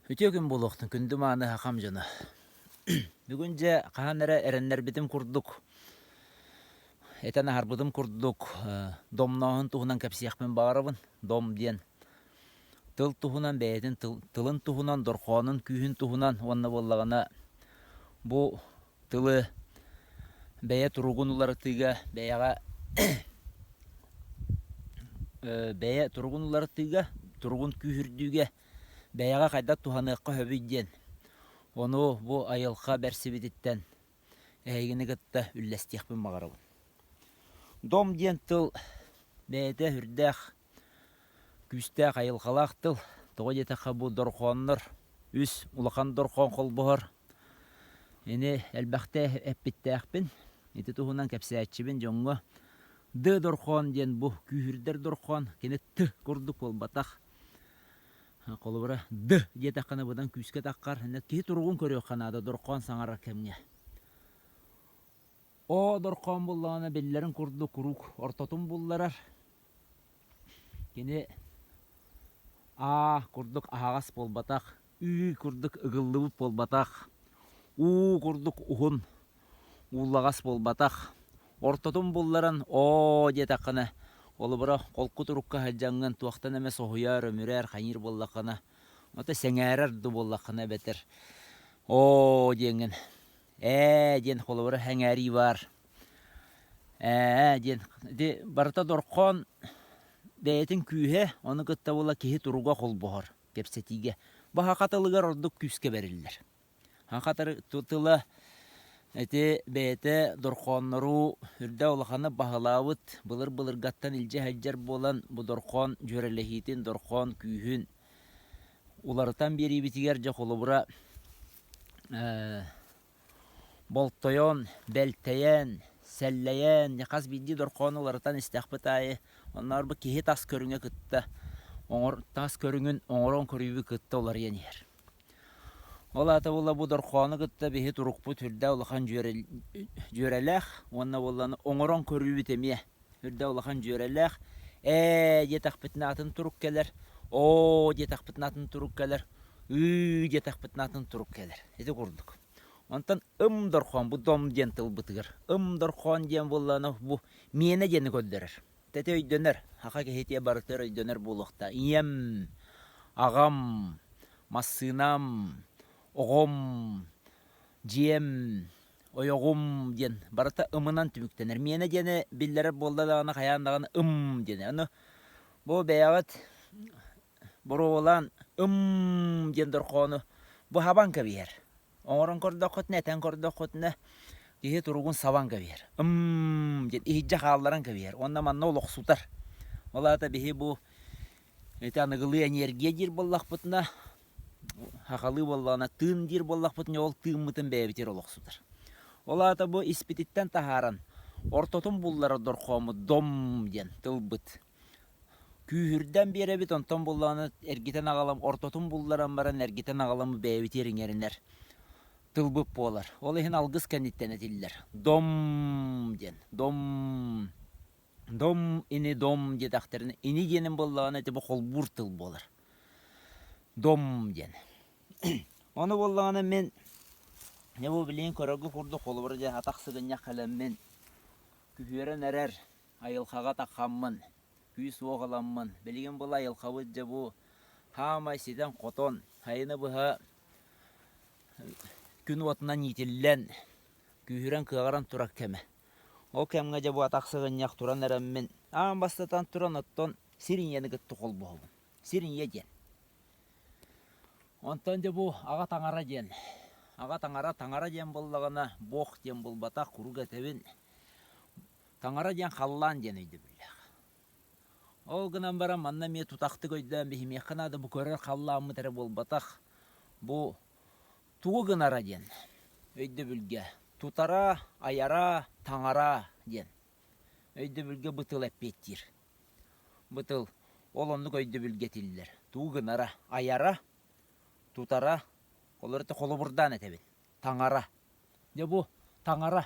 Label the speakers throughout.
Speaker 1: Үтүө күн буолуохтун, күндү мааны хахам дьоно. Бүгүн дьэ хаһан эрэ эрэннэрбитим курдук, этэн аһарбытым курдук, домнооһун туһунан кэпсиэхпин баҕарабын. Дом диэн тыл туһунан, бэйэтин тылын туһунан, дорхоонун күүһүн туһунан уонна буоллаҕына бу тылы бэйэ туругун уларытыыга, бэйэҕэ бэйэ туругун уларытыыга, туругун күүһүрдүүгэ бэйэҕэ хайдах туһаныахха сөбүй диэн, ону бу айылҕа бэрсибититтэн эһигини кытта үллэстиэхпин баҕарабын. Дом диэн тыл бэйэтэ сүрдээх күүстээх айылҕалаах тыл. Тоҕо диэтэххэ бу дорҕооннор үс улахан дорҕоон холбоһор. Ини элбэхтэ эппиттээхпин. Ити туһунан кэпсээччибин дьоҥҥо Д дорҕоон диэн бу күүһүрдэр дорҕоон, кини Т курдук буолбатах. Холобура, Д диэтэххинэ быдан күүскэ таххар. Киһи туругун көрүөххэ наада дорҕоон саҥарар кэмҥэ. О дорҕоон буллаҕына биллэрин курдук куруук ортотун булларар. Кини А курдук аһаҕас буолбатах, Ү курдук ыгыллыбыт буолбатах, У курдук уһун ууллаҕас буолбатах. Ортотун булларан оо диэтэххинэ, холобура, холку турукка сылдьаҥҥын туохтан эмэ соһуйар, өмүрэр, хайыыр буоллаххына, ото сэҥээрэр да буоллаххына эбэтэр оо диэҥҥин ээ диэн холобура сэҥээрии баар. Ээ диэн ити барыта дорхоон бэйэтин күүһэ, ону кытта буола киһи туруга холбоһор кэпсэтиигэ. Бу саха тылыгар ордук күүскэ бэриллэр. Саха тыла ити бэйэтэ дорхооннору үрдэ улаханы баһылаабыт, былыр-былыргаттан илдьэ сылдьар буолан, бу дорхоон дьүөрэлэһиитин, дорхоон күүһүн уларытан биэриибитигэр дьэ холобура болтойон, бэлтэйэн, сэллэйэн, хас биирдии дорхоону уларытан истэхпит аайы оннооҕор бу киһи тас көрүҥэ кытта оҥор тас көрүҥүн оҥорон көрүүбү кытта уларыйан иһэр. Ол аата буолла бу дорхоону кытта биһи турукпут үрдэ улахан дьүөрэлээх уонна буолланы оҥорон көрүүбүт эмиэ үрдэ улахан дьүөрэлээх. Ээ диэтэхпитинэ атын турук кэлэр, оо диэтэхпитинэ атын турук кэлэр, ыы диэтэхпитинэ атын турук кэлэр. Ити курдук. Онтон ым дорхоон бу дом диэн тылбытыгар ым дорхоон диэн буоллаҕына бу миэнэ диэни көрдөрөр. Тэти өйдөнөр, саха киһитиэ барытыгар өйдөнөр буолуохтаах. Ийэм, аҕам, массыынам, оҕом, дьиэм, ойоҕум диэн барыта ымынан түмүктэнэр. Миэнэ диэни биллэрэр буолла даҕаны хайаан даҕаны ым диэни. Аны бу бэйэҕит боруобалаан ым диэн дорхоону бу хабан кэбиһэр. Оҥорон көрдөххүтүнэ, этэн көрдөххүтүнэ киһи туругун сабан кэбиһэр. Ым диэн иһирдьэ хаалларан кэбиһэр. Уонна манна олохсутар. Ол аата биһи бу ити аныгылыы энергия диир буоллахпытына, сахалыы буоллаҕына тыын диир буоллахпытына, ол тыыммытын бэйэбитигэр олохсутар. Ол аата бу испититтэн таһааран ортотун булларар дорхооммут дом диэн тылбыт. Күүһүрдэн биэрэбит, онтон буллаҕына эргитэн аҕалан ортотун булларан баран эргитэн аҕалан бэйэбитигэр иҥэринэр тылбыт буолар. Ол иһин алгыс кэнниттэн этиллэр. Дом диэн. Дом Дом ини дом диэтэхтэринэ ини диэнин буоллаҕына ити бу холбуур тыл буолар. Дом диэн. Ону буоллаҕына мин дьэ бу билигин көрөргө курдук холобура дьэ атах сыгынньах кэлэммин күһүөрэн эрэр айылҕаҕа таххаммын күүс-уох ыламмын билигин был айылҕабыт дьэ бу хаамай ситэн-хотон сайыны быһа күн уотунан иитиллэн күүһүрэн-кыаҕыран турар кэмэ. Ол кэмҥэ дьэ бу атах сыгынньах туран эрэммин, аан бастатан туран оттон сир ийэни кытта холбоһобун. Сир ийэ диэн. Онтон дьэ бу аҕа таҥара диэн. Аҕа таҥара, таҥара диэн буоллаҕына, бог диэн буолбатах, куруук этэбин. Таҥара диэн халлаан диэн өйдөбүллээх. Ол гынан баран манна эмиэ тутахтык өйдөөн биһимиэххэ наада бу көрөр халлааммыт эрэ буолбатах. Бу Тугу гынара диэн өйдөбүлгэ тутара, айара, таҥара диэн өйдөбүлгэ бу тыл эппиэттиир. Бу тыл ол оннук өйдөбүлгэ этиллэр. Тугу гынара, айара, тутара, олор это холобурдаан этэбин. Таҥара. Дьэ бу таҥара,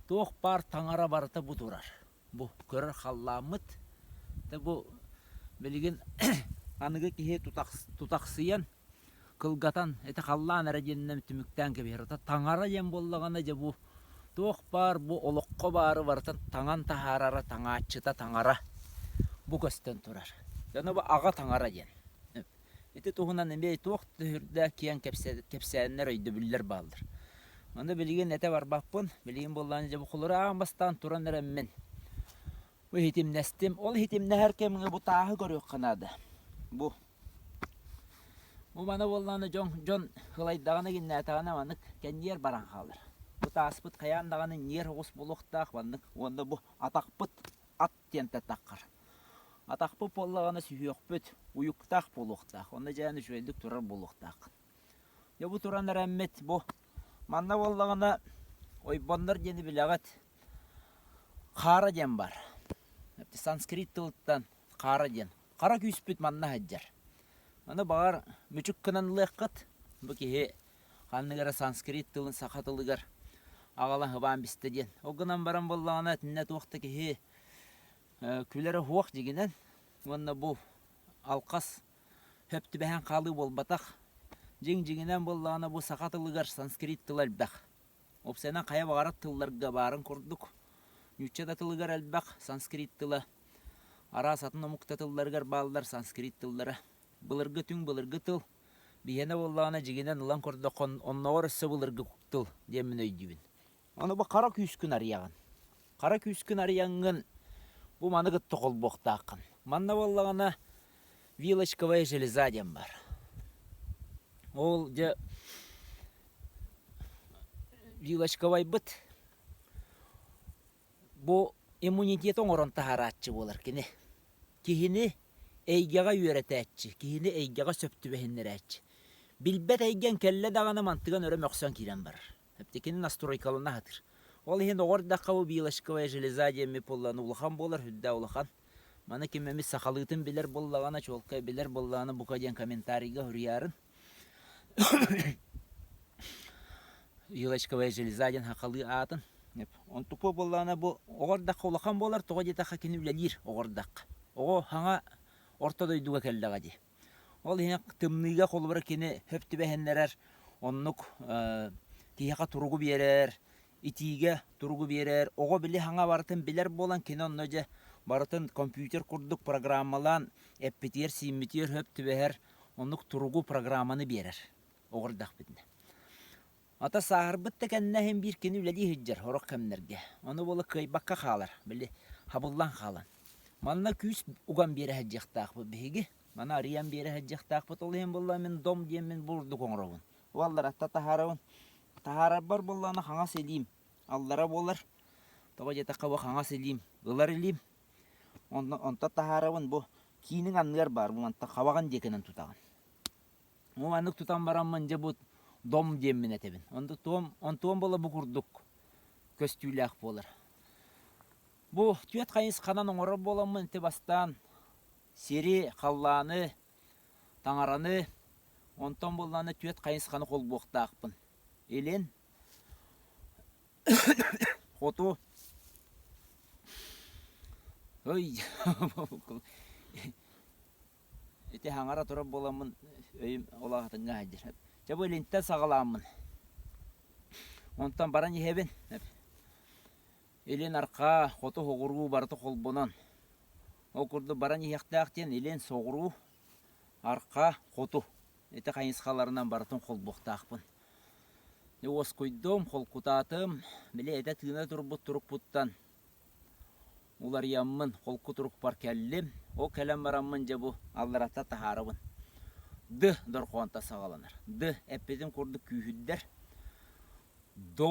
Speaker 1: туох баар таҥара барыта бу турар. Бу көрөр халлааммыт. Дьэ бу билигин аныгы киһи тутахсыйан. кылгатан ити халлаан эрэ диэнинэн түмүктээн кэбиһэр. Ата таҥара диэн буоллаҕына дьэ бу туох баар бу олоххо баары барытын таҥан таһаарара таҥааччыта таҥара бу көстөн турар. Дьоно бу аҕа таҥара диэн. Ити туһунан эмиэ туох да сүрдээх киэҥ кэпсээннэр, өйдөбүллэр бааллар. Ону билигин этэ барбаппын. Билигин буоллаҕына дьэ бу холоро аан бастаан туран эрэммин бу иһитимнэстим. Ол иһитимнэһэр кэмҥэ бу тааһы көрүөххэ наада. Бу бу маны буоллаҕына дьон дьон ылайдаҕына гиннээтэҕинэ маннык кэнниэр баран хаалар. Бу тааспыт хайаан даҕаны ньиэр оҕус буолуохтаах маннык уонна бу атахпыт ат диэн таххар. Атахпыт буоллаҕына сүһүөхпүт уйуктаах буолуохтаах, онно дьээн үчүгэйдик турар буолуохтааххын. Дьэ бу туран эрэммит бу манна буоллаҕына ойбоннор диэни билэҕит. Хаара диэн бар. Санскрит тылыттан хаара диэн. Хара күүспүт манна сылдьар. Аны баҕар мүчүк гынан ылыаххыт. Бу киһи ханнык эрэ санскрит тылын саха тылыгар аҕалан хыбаан бистэ диэн. Ол гынан баран буоллаҕына итиннэ туох да киһи күлэрэ суох дьигинэн уонна бу алхас хөп түбэһэн хаалыы буолбатах. Дьиҥ дьиҥинэн буоллаҕына бу саха тылыгар санскрит тыла элбэх. Уопсайынан хайа баҕарар тылларга баарын курдук нуучча да тылыгар элбэх санскрит тыла, араас атын омук да тылларыгар бааллар санскрит тыллара. Былыргы түҥ былыргы тыл биһиэнэ буоллаҕына дьиҥинэн ылан көрдөххө оннооҕор өссө былыргы тыл диэммин өйдүүбүн. Ону бу хара күүскүн арыйаҕын. Хара күүскүн арыйаҥҥын бу маны кытта холбуохтааххын. Манна буоллаҕына вилочковая железа диэн баар. Ол дьэ вилочковайбыт бу иммунитет оҥорон таһаарааччы буолар кини. Киһини эйгэҕэ үөрэтээччи, киһини эйгэҕэ сөп түбэһиннэрээччи. Билбэт эйгэҥ кэллэ даҕаны мантыган өрө мөхсөн киирэн барар. Кини настройкалана сатыыр. Ол иһин оҕо эрдэххэ бу вилочковая железа диэммит буоллаҕына улахан буолар, сүрдээх улахан. Маны ким эмит сахалыытын билэр буоллаҕына, чуолкай билэр буоллаҕына бука диэн комментарийга суруйаарын. Вилочковая железа диэн сахалыы аатын. Онтукка буоллаҕына бу оҕо эрдэххэ улахан буолар, тоҕо диэтэххэ кини үлэлиир оҕо эрдэххэ. Оҕо саҥа орто дойдуга кэллэҕэ дии. Ол иһин тымныыга холобура кини хөп түбэһиннэрэр, оннук киһиэхэ туругу биэрэр, итиигэ туругу биэрэр. Оҕо били саҥа барытын билэр буолан кини онно дьэ барытын компьютер курдук программалаан эппитигэр-сииммитигэр хөп түбэһэр оннук туругу программаны биэрэр оҕо эрдэхпитинэ. Ата сааһырбыт да кэннэ иһин биир кини үлэлии сылдьар сорох кэмнэргэ. Ону буола кыайбакка хаалар, били хабыллан хаалан. Манна күүс уган биэрэ сылдьыахтаахпыт биһиги. Маны арыйан биэрэ сылдьыахтаахпыт. Ол иһин буолла мин дом диэммин бурдук оҥоробун. Уолларатта таһаарабын. Таһаарарбар буоллаҕына хаҥас илиим аллара буолар. Тоҕо диэтэххэ бу хаҥас илиим ылар илиим. Онно онто таһаарабын бу кииниҥ анныгар баар бу мантан хабаҕын диэкинэн тутаҕын. Бу маннык тутан бараммын дьэ бу дом диэммин этэбин. Онтуом, онтуом буола бу курдук көстүүлээх буолар. Бу түөрт хайысханан оҥорор буоламмын ити бастаан сири, халлааны, таҥараны, онтон буоллаҕына түөрт хайысханы холбуохтаахпын. Илин, хоту, ый Ити хаҥара турар буоламмын өйүм улаатыҥҥа сылдьар. Чэ бу илинтэн саҕалааммын. Онтон баран иһэбин. Илин арҕаа, хоту соҕуруу барыта холбонон. Ол курдук баран иһиэхтээх диэн илин соҕуруу, арҕаа, хоту. Ити хайысхаларынан барытын холбуохтаахпын. Уоскуйдум, холкутаатым, били этэ-тыына турбут турукпуттан Уларыйаммын, холку турукпар кэллим. Ол кэлэн бараммын дьэ бу алларата таһаарабын. Д дорҕоонто саҕаланар. Д эппитим курдук күүһүрдэр. До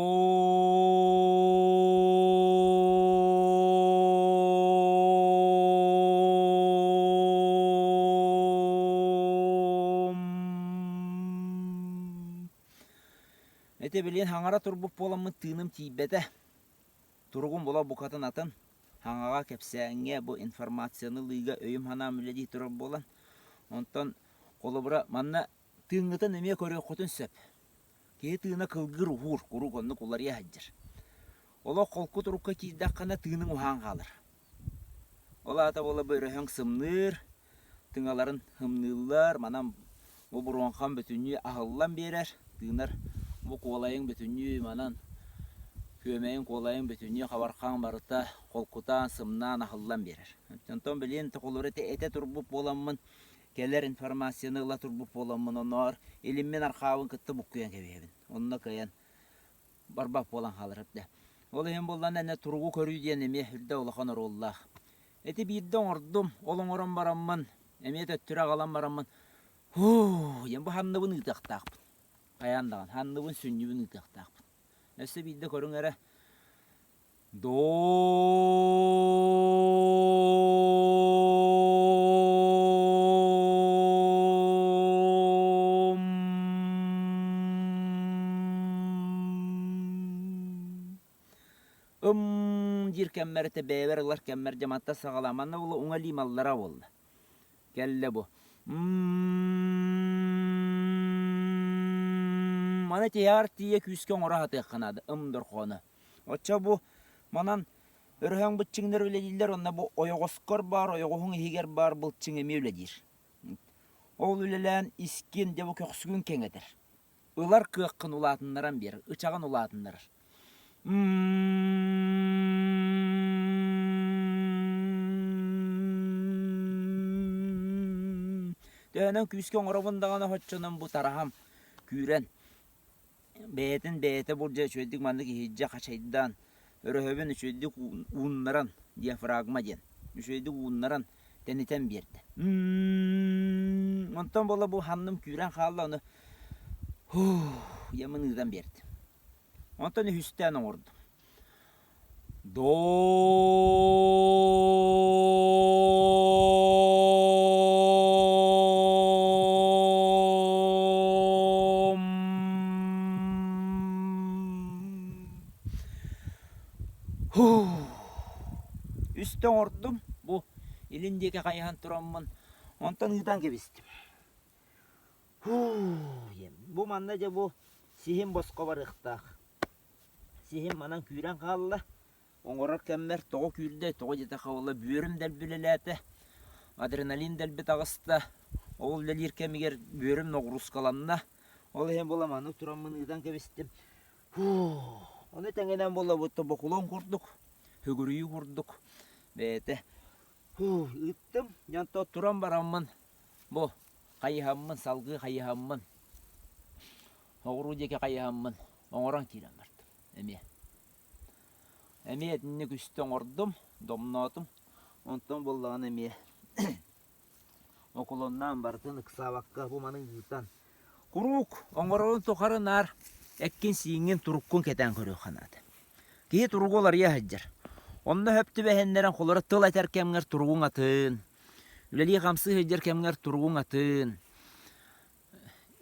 Speaker 1: Ити билигин хаҥара турбут буоламмын тыыным тиийбэтэ. Туругум була букатын атын. Хаҥаҕа кэпсээҥҥэ бу информацияны ылыыга өйүм-санаам үлэлии турар буолан, онтон холобура манна тыыҥҥытын эмиэ көрүөххүтүн сөп. Киһи тыына кылгыыр уһуур, куруук оннук уларыйа сылдьар. Олох холку турукка киирдэххинэ тыыныҥ уһаан хаалар. Ол аата буола бу өрөһөҥ сымныыр, тыҥаларын ымныыллар, манан Бу буруоҥхам бүтүннүү аһыллан биэрэр, тыынар. Бу куолайыҥ бүтүннүү манан күөмэйиҥ куолайыҥ бүтүннүү хабархаҥ барыта холкутаан, сымнаан аһыллан биэрэр. Онтон билигин холобура этэ турбут буоламмын, кэлэр информацияны ыла турбут буоламмын, оннооҕор илиммин архаабын кытта буккуйан кэбиһэбин. Онно кыайан барбат буолан хаалар эрдэ. Ол иһин буоллаҕына эн туругу көрүү диэн эмиэ үрдэ улахан оруоллаах. Ити биирдэ оҥордум, ол оҥорон бараммын, эмиэ төттөрү аҕалан бараммын, һуу, диэн бу ханныбын ыытыахтаахпын. Хайаан даҕаны, ханныбын сүнньүбүн ыытыахтаахпын. Өссө биирдэ көрүҥ эрэ, Ым диир кэммэр этэ бэйэбэр ылар кэммэр дьэ мантан саҕалаа манна буолла уҥа илиим аллара буолла кэллэ бу маны тиһэҕэр тиийэ күүскэ оҥоро сатыахха наада ым дорҕооно Оччо бу манан өрөһөҥ быччыҥнар үлэлииллэр уонна бу ойоҕоскор баар, ойоҕоһуҥ иһигэр баар былчыҥ эмиэ үлэлиир. Ол үлэлээн искин дьэ бу көхсүгүн кэҥэтэр. Ылар кыаххын улаатыннаран биэрэр, ычаҕын улаатыннарар. Төһөнөн күүскэ оҥоробун даҕаны оччонон бу тараһам күүрэн Бэйэтин бэйэтэ булдьа үчүгэйдик маннык иһирдьэ хачайдаан, өрөһөбүн үчүгэйдик ууннаран, диафрагма диэн, үчүгэйдик ууннаран тэнитэн биэрдэ. Онтон буола бу ханным күүрэн хаалла, ону ямын ыытан биэрдим. Онтон үһүстээн оҥордум. Үстэ оҥордум, бу илин диэки хайыһан тураммын, онтон ыытан кэбистим. Бу манна дьэ бу сиһим босхо барыахтаах. Сиһим манан күүрэн хаалла, оҥорор кэммэр тоҕо күүрдэ, тоҕо диэтэххэ буолла бүөрүм дэлби үлэлээтэ, адреналин дэлби таҕыста, ол үлэлиир кэмигэр бүөрүм ноҕуруускаланна, ол иһин буола маннык тураммын ыытан кэбистим. Ону тэҥинэн буолла будто бокулуон курдук, хөгүрүйүү курдук бэйэтэ ыыттым. Онтон туран бараммын бу хайыһаммын, салгыы хайыһаммын Оҕуруу диэки хайыһаммын оҥорон киирэн бардым эмиэ. Эмиэ итинник үстэ оҥордум, домноотум. Онтон буоллаҕына эмиэ окулоннаан барытын ыксаабакка бу маны ыытан куруук оҥорорун тухары наар эккин-сииҥҥин туруккун кэтээн көрүөххэ наада. Киһи туругу уларыйа сылдьар. Онно сөп түбэһиннэрэн холоро тыл этэр кэмҥэр туругуҥ атын, үлэлии-хамсыы сылдьар кэмҥэр туругуҥ атын,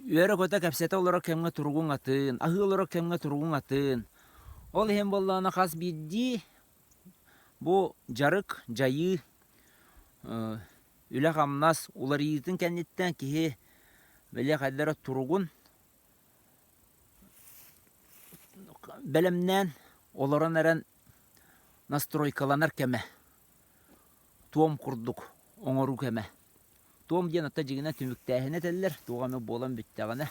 Speaker 1: Үөрэ-көтө кэпсэтэ олорор кэмҥэ туругуҥ атын, аһыы олорор кэмҥэ туругуҥ атын. Ол иһин буоллаҕына хас биирдии бу дьарык, дьайыы, үлэ-хамнас уларыйыытын кэнниттэн киһи били хайдах эрэ туругун бэлэмнээн олорон эрэн настройкаланар кэмэ, туом курдук оҥоруу кэмэ. Туом диэн ата дьиҥинэн түмүктээһини этэллэр, туох эмэ буолан бүттэҕинэ.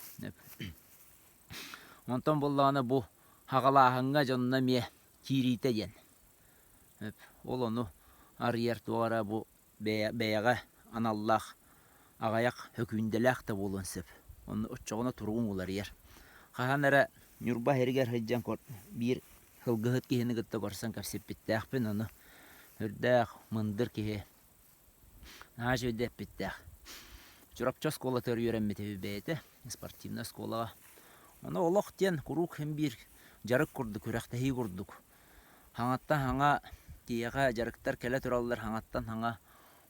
Speaker 1: Онтон буоллаҕына бу хаҕалааһыҥҥа дьонно эмиэ киириитэ диэн. Ол ону арыйар туох эрэ бу бэйэҕэ аналлаах аҕыйах өкүүндэлээх да буолуон сөп. Онно оччоҕуна туругуҥ уларыйар. Хаһан эрэ Ньурба иһигэр сылдьан биир сылгыһыт киһини кытта көрсөн кэпсэппиттээхпин, ону үрдээх мындыр киһи Наһаа үчүгэйдик эппиттээх. Чурапчы оскуолатыгар үөрэммит үһү бэйэтэ, спортивнай оскуолаҕа. Ону олох диэн куруук син биир дьарык курдук, күрэхтэһии курдук. Хаҥаттан хаҥа киһиэхэ дьарыктар кэлэ тураллар, хаҥаттан хаҥа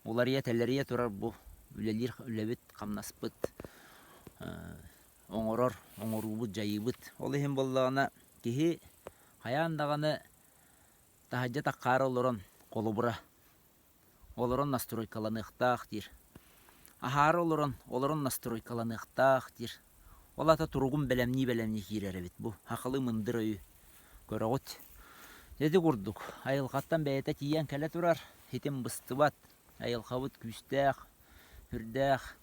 Speaker 1: уларыйа-тэлэрийэ турар бу үлэлиир үлэбит, хамнаспыт, оҥорор оҥоруубут, дьайыыбыт. Ол иһин буоллаҕына киһи хайаан даҕаны таһырдьа таххаары олорон холобура Олорон настройкаланыахтаах диир. Аһаары олорон, олорон настройкаланыахтаах диир. Ол аата туругун бэлэмнии-бэлэмнии киирэр эбит бу. Хахалы мындыр өйү көрөҕүт. Ити курдук, айылҕаттан бэйэтэ тиийэн кэлэ турар, ситим быстыбат, айылҕабыт күүстээх, үрдээх.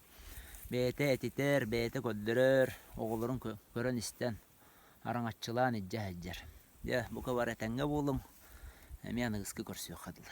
Speaker 1: Бэйэтэ этитэр, бэйэтэ көрдөрөр, оҕолорун көрөн-истэн, араҥаччылаан илдьэ сылдьар. Дьэ, бука бары этэҥҥэ буолуҥ, эмиэ аныгыскы көрсүөххэ дылы.